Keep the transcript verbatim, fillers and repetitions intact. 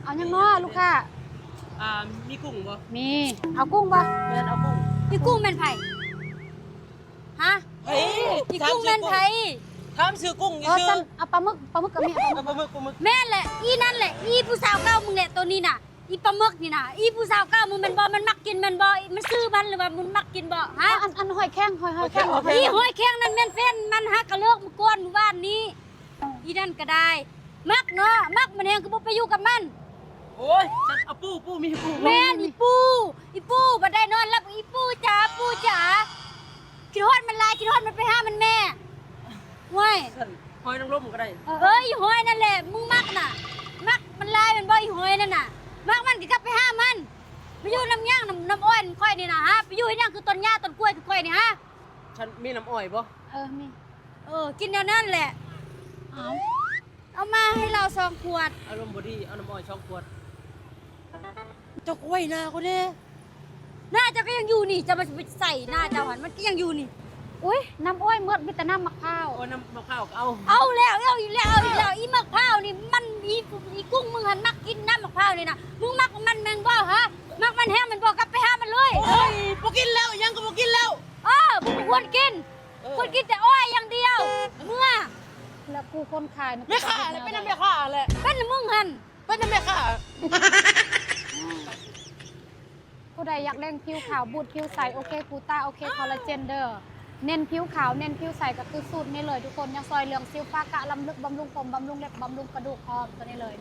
เอาหยังเนาะลูกค้า อ่า มีกุ้งบ่ มี เอากุ้งบ่ แม่นเอากุ้ง อีกุ้งแม่นไผฮะ เฮ้ย อีกุ้งแม่นไผ ถามซื้อกุ้ง เออ ซื้อ สั่นเอาปลาหมึกปลาหมึกก็มีเอาปลาหมึก เอาปลาหมึกปลาหมึก แม่นแหละอีนั่นแหละอีผู้สาวเก่ามึงแหละตัวนี้น่ะอีปลาหมึกนี่น่ะอีผู้สาวเก่ามึงแม่นบ่มันมักกินแม่นบ่มันซื้อมันหรือว่ามันมักกินบ่ฮะ เอาอันอันหอยแครงหอยหอยแครง หอยแครง อีหอยแครงนั่นแม่นแฟนมันหากะเลิกมื้อก่อนมื้อวานนี้อีนั่นก็ได้ มักเนาะมักมันแฮงคือบ่ไปอยู่กับมัน โอ้ยฉันเอาปูปูมีปูบ่ แม่นอีปู่อีปู่บ่ได้นอนหลับอีปู่จ๋าปู่จ๋าคิดฮอดมันหลายคิดฮอดมันไปหามันแม่ว้ย ฉันหอยนางรมก็ได้ เอ้ยอีหอยนั่นแหละมึงมักน่ะ มักมันหลายแม่นบ่อีหอยนั่นน่ะ มักมันก็กลับไปหามันไปอยู่น้ำย่างน้ำน้ำอ้อยน้ำค่อยนี่น่ะฮะไปอยู่เฮ็ดหยังคือต้นหญ้าต้นกล้วยคือค่อยนี่ฮะ ฉันมีน้ำอ้อยบ่ เออมี เออกินแนวนั้นแหละ เอา เอามาให้เราสองขวด อารมณ์บ่ดีเอาน้ำอ้อยสองขวดเจ้าก้อยนาเขาเด้ หน้าเจ้าก็ยังอยู่นี่จะมาไปใส่หน้าเจ้าหันมันก็ยังอยู่นี่ อุ้ยน้ำอ้อยเมือดมีแต่น้ำมะพร้าว โอ้ยน้ำมะพร้าวก็เอา เอาแล้วเอาอีกแล้วเอาอีกแล้วอีหมากพร้าวนี่มันอีอีกุ้งมึงหันมักกินน้ำหมากพร้าวนี่นะมึงมักมันแม่นบ่ฮะมักมันแฮงแม่นบ่กลับไปหามันเลย โอ้ยบ่กินแล้วยังก็บ่กินแล้ว เออมึงควรกิน เออ ควรกินแต่อ้อยอย่างเดียวเมื่อ แล้วกูคนขายนะ แม่ค้าอะไรเป็นแม่ค้าอะไร เป็นมึงหัน เป็นแม่ค้า ผู้ใดอยากเร่งผิวขาวบูดผิวใสโอเคกูต้าโอเคคอลลาเจนเด้อเน้นผิวขาวเน้นผิวใสก็คือสูตรนี้เลยทุกคนยังซอยเหลืองซิวฟ้ากะลำลึกบำรุงผมบำรุงเล็บบำรุงกระดูกพร้อมตัวนี้เลย